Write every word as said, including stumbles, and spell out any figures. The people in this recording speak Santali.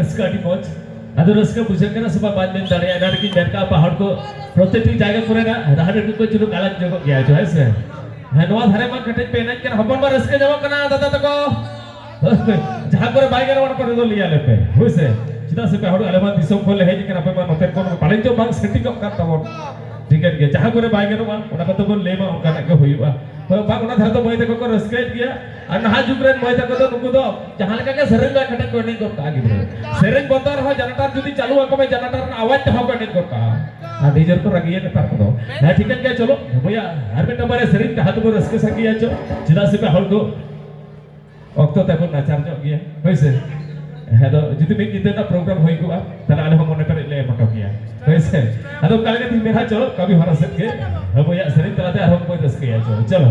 ᱨᱟᱹᱥᱠᱟᱹ ᱟᱹᱰᱤ ᱢᱚᱡᱽ᱾ ᱟᱫᱚ ᱨᱟᱹᱥᱠᱟᱹ ᱵᱩᱡᱷᱟᱹᱜ ᱠᱟᱱᱟ ᱥᱮ ᱵᱟᱝ ᱵᱟᱹᱧ ᱢᱮᱱ ᱫᱟᱲᱮᱭᱟᱜᱼᱟ᱾ ᱮᱱᱟᱱ ᱨᱮᱜᱮᱧ ᱢᱮᱱ ᱠᱟᱜᱼᱟ, ᱯᱟᱦᱟᱲ ᱠᱚ ᱯᱨᱚᱛᱮᱠᱴᱤ ᱡᱟᱭᱜᱟ ᱠᱚᱨᱮᱱᱟᱜ ᱨᱟᱦᱟ ᱰᱟᱹᱰᱩ ᱠᱚ ᱪᱩᱞᱩ ᱟᱞᱟᱜᱽ ᱧᱚᱜᱚᱜ ᱜᱮᱭᱟ ᱪᱚ, ᱦᱮᱸ ᱥᱮ? ᱦᱮᱸ, ᱱᱚᱣᱟ ᱫᱷᱟᱨᱮ ᱢᱟ ᱠᱟᱹᱴᱤᱡ ᱯᱮ ᱮᱱᱮᱡ ᱠᱟᱱᱟ, ᱦᱚᱯᱚᱱ ᱢᱟ ᱨᱟᱹᱥᱠᱟᱹ ᱧᱟᱢᱚᱜ ᱠᱟᱱᱟ ᱫᱟᱫᱟ ᱛᱟᱠᱚ᱾ ᱡᱟᱦᱟᱸ ᱠᱚᱨᱮ ᱵᱟᱭ ᱜᱟᱱᱚᱜᱼᱟ, ᱚᱱᱟ ᱠᱚᱨᱮ ᱫᱚ ᱞᱟᱹᱭ ᱟᱞᱮ ᱯᱮ, ᱦᱳᱭ ᱥᱮ? ᱪᱮᱫᱟᱜ ᱥᱮ ᱯᱮ ᱦᱚᱲ ᱟᱞᱮ ᱢᱟ ᱫᱤᱥᱚᱢ ᱠᱷᱚᱱ ᱞᱮ ᱦᱮᱡ ᱟᱠᱟᱱᱟ, ᱟᱯᱮ ᱢᱟ ᱱᱚᱛᱮ ᱠᱷᱚᱱ ᱯᱟᱞᱮᱱ ᱪᱚ ᱵᱟᱝ ᱥᱮᱴᱤᱝᱚᱜ ᱠᱟᱱ ᱛᱟᱵᱚᱱ᱾ ᱴᱷᱤᱠᱟᱹᱱ ᱜᱮᱭᱟ, ᱡᱟᱦᱟᱸ ᱠᱚᱨᱮ ᱵᱟᱭ ᱜᱟᱱᱚᱜᱼᱟ, ᱚᱱᱟ ᱠᱚᱫᱚ ᱵᱚᱱ ᱞᱟᱹᱭ ᱢᱟ, ᱚᱱᱠᱟᱱᱟᱜ ᱜᱮ ᱦᱩᱭᱩᱜᱼᱟ᱾ ᱦᱳᱭ, ᱵᱟᱝ, ᱚᱱᱟ ᱫᱷᱟᱨᱮ ᱫᱚ ᱢᱟᱹᱭ ᱛᱟᱠᱚ ᱠᱚ ᱨᱟᱹᱥᱠᱟᱹᱭᱮᱫ ᱜᱮᱭᱟ᱾ ᱟᱨ ᱱᱟᱦᱟᱜ ᱡᱩᱜᱽ ᱨᱮᱱ ᱢᱟᱹᱭ ᱛᱟᱠᱚ ᱫᱚ ᱱᱩᱠᱩ ᱫᱚ ᱡᱟᱦᱟᱸ ᱞᱮᱠᱟ ᱜᱮ ᱥᱮᱨᱮᱧ ᱞᱟᱭ ᱠᱟᱹᱴᱤᱡ ᱠᱚ ᱮᱱᱮᱡ ᱜᱚᱫ ᱠᱟᱜᱼᱟ ᱜᱤᱫᱽᱨᱟᱹ᱾ ᱥᱮᱨᱮᱧ ᱵᱚᱱᱫᱚ ᱨᱮᱦᱚᱸ ᱡᱟᱱᱟᱴᱟᱨ ᱡᱩᱫᱤ ᱪᱟᱹᱞᱩ ᱟᱠᱚ ᱢᱮ, ᱡᱟᱱᱟᱴᱟᱨ ᱨᱮᱱᱟᱜ ᱟᱣᱟᱡᱽ ᱛᱮᱦᱚᱸ ᱠᱚ ᱮᱱᱮᱡ ᱜᱚᱫ ᱠᱟᱜᱼᱟ᱾ ᱟᱹᱰᱤ ᱡᱳᱨ ᱠᱚ ᱨᱟᱹᱜᱤᱭᱟ ᱱᱮᱛᱟᱨ ᱠᱚᱫᱚ᱾ ᱦᱮᱸ, ᱴᱷᱤᱠᱟᱹᱱ ᱜᱮᱭᱟ, ᱪᱚᱞᱚ ᱵᱚᱭᱦᱟ, ᱟᱨ ᱢᱤᱫᱴᱟᱝ ᱵᱟᱨᱭᱟ ᱥᱮᱨᱮᱧ ᱡᱟᱦᱟᱸ ᱛᱮᱵᱚ ᱨᱟᱹᱥᱠᱟᱹ ᱥᱟᱸᱜᱮᱭᱟ ᱪᱚ, ᱪᱮᱫᱟᱜ ᱥᱮ ᱯᱮ ᱦᱚᱲ ᱫᱚ ᱚᱠᱛᱚ ᱛᱮᱵᱚᱱ ᱱᱟᱪᱟᱨ ᱧᱚᱜ ᱜᱮᱭᱟ, ᱦᱳᱭ ᱥᱮ? ᱦᱮᱸ, ᱫᱚ ᱡᱩᱫᱤ ᱢᱤᱫ ᱧᱤᱫᱟᱹ ᱨᱮᱱᱟᱜ ᱯᱨᱳᱜᱨᱟᱢ ᱦᱩᱭ ᱠᱚᱜᱼᱟ, ᱛᱟᱦᱞᱮ ᱟᱞᱮ ᱦᱚᱸ ᱢᱚᱱᱮ ᱯᱮᱨᱮᱡ ᱞᱮ ᱮᱢ ᱦᱚᱴᱚ ᱠᱮᱭᱟ, ᱦᱳᱭ ᱥᱮ? ᱟᱫᱚ ᱚᱱᱠᱟ ᱞᱮᱠᱟᱛᱮᱧ ᱢᱮᱱᱟ, ᱪᱚᱞᱚ ᱠᱟᱹᱢᱤ ᱦᱚᱨᱟ ᱥᱮᱫ ᱜᱮ, ᱟᱵᱚᱭᱟᱜ ᱥᱮᱨᱮᱧ ᱛᱟᱞᱟᱛᱮ ᱟᱨᱦᱚᱸ ᱵᱚᱱ ᱨᱟᱹᱥᱠᱟᱹᱭᱟ᱾ ᱪᱚᱞᱚ, ᱪᱚᱞᱚ᱾